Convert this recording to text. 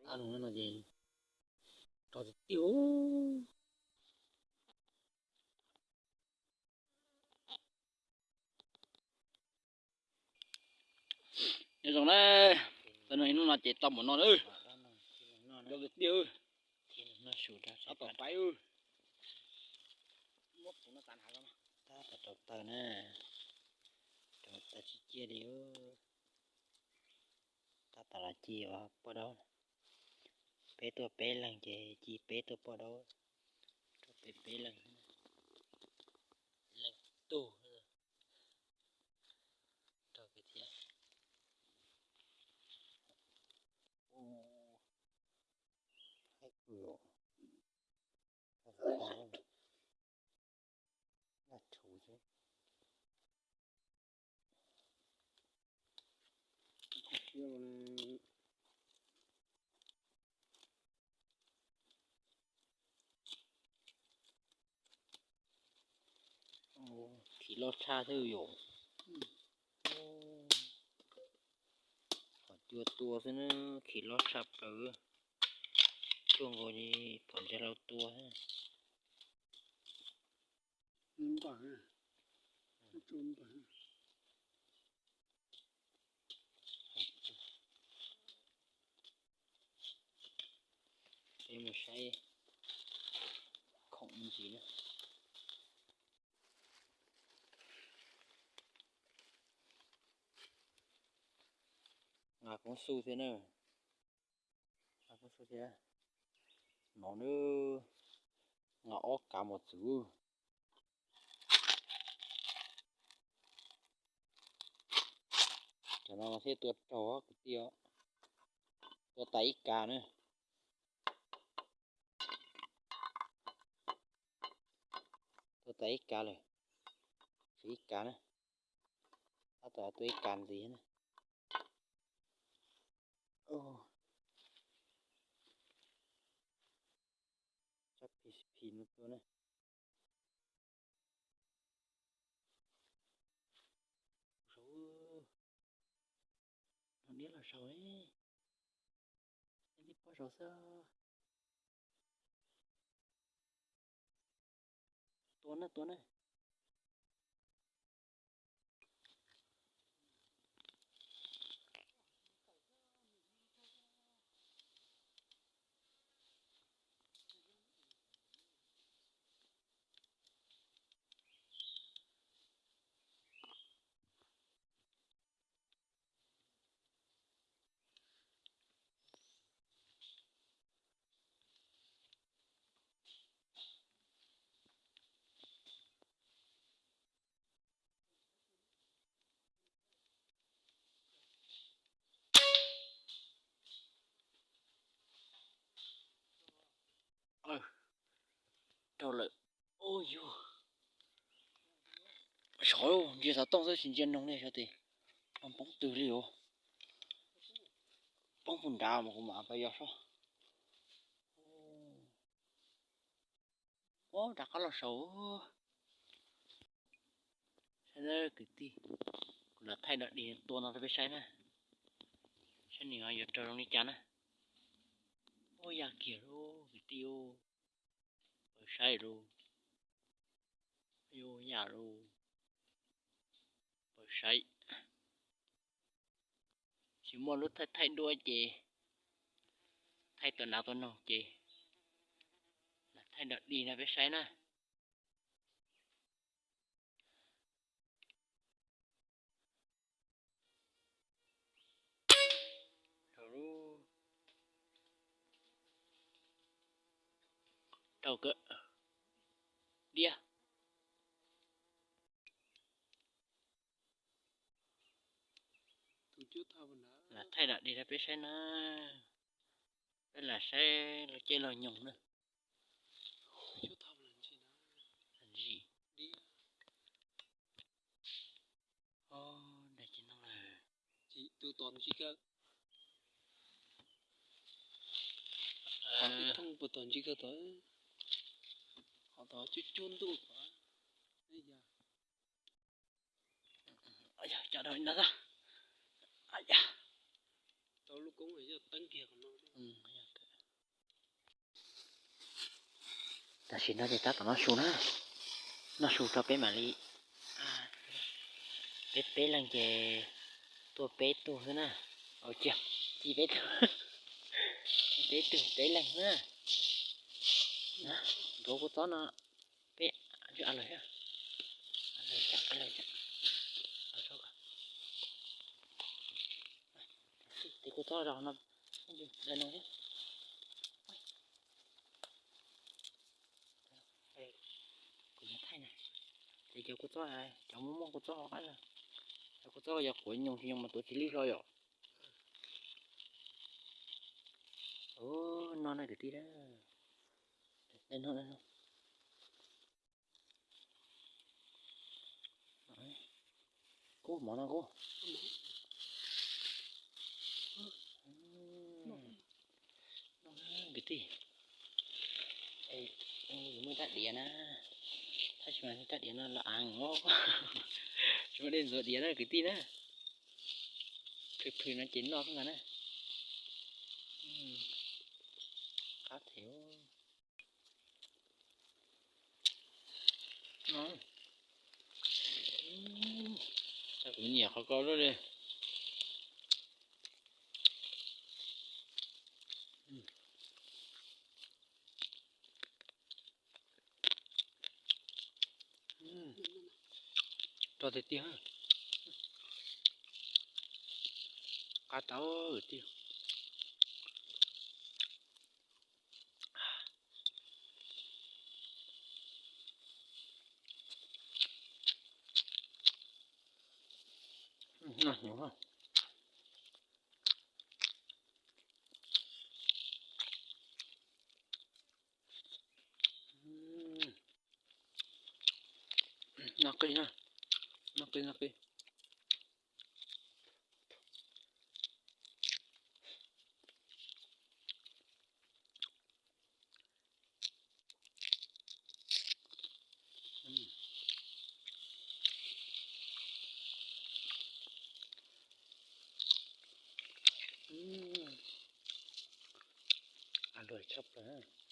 Tab no ces rau tiag tiag. Nyob zoo na, tau noj ib hnub no ces tau npaum no na. Rau tiag tiag. Tab tom pais. Tab tom rau taws na, rau taws tsis ciaj li. Tab tom los ci poj daub. Peb tuaj peb leeg ces ci peb tuaj poj daub, rau peb peb leeg. Leej tug rau peb thiab. Haib kawg. Laj rhuv xwb. Khi loj tshaj thiab yom. Qhov cua tua xwb na, khi loj tshaj plaws. Cua nkaus li phom ntsa hlau tua. Peb mus saib khoom me ntsis na. Nqa koob xu thiab na. Nqa koob xu thiab. No na, nqa ob kav mos txwv. Cov no thiaj tua raug kwv tij. Tua tas ib kav na. Tua tas ib kav lawm. Tshuav ib kav na. Tab tom tua ib kav ntxiv na. Tsab P C P no tua na. Saud, no diab los saud, nej pob saud xwb. Tua na, tua na. Raug lawm. Ua yug, sov ntsia xov tooj xwb tsis ntsia noog li, xyov tes poob twg li os. Poob puag nrad mas kuv mam pas yos soj. Ua rov qab los saud. Saib na kwv tij, kuv lam thaij dog dig tua no rau peb saib na. Saib nws yuav raug zoo li cas na. Ua yam kiag lauj kwv tij, paws saib lauj. Ua yam lauj, paws saib. Tsis muaj lub thaij thaij duab ces thaij tua nas tua noog ces lam thaij dog dig no peb saib na. Raug kawg diab. Lam thaij dog dig rau peb saib na. Peb lam saib los caij los nyoog na. Ntsim. Daig ces no lawm. Tus tom ntsis kawg. Qhov tib thooj puas tom ntsis kawg tod. Qhov tod cuab cuab ntuj tod. Cov dog no, rau lub koob yog teeb kiag qhov no. Tam sim no ces tab tom noj su na, noj su rau peb mam li, peb peb leeg ces tuaj peb tug xwb na. Cia, ci peb tug, peb tug peb leeg xwb na. Ntuav kua txob no, peb a lawm, a lawm, tes kua txob zog no, da no thiab. Kuv yuav thaij na, ces cov kua txob, cov muaj muaj kua txob hauv qab, cov kua txob yog quav nyoos tsis nyoos mas tuav tsis lij hlo yom. Ua no na kwv tij na, no, no. Kub mov no kub. Kwv tij, muaj rab diav na, tab sis mas rab diav no los as os, tsis muaj dej ntxuav diav na kwv tij na. Phwj phwj no ces noj xwb ntag na. Qab them. Kuv nyiam qhov ko lawm li. Rog tiag tiag. Qab tau tiag. Noj hnyuv. Noj qij na, noj qij noj qij. A luaj tshaj plaws.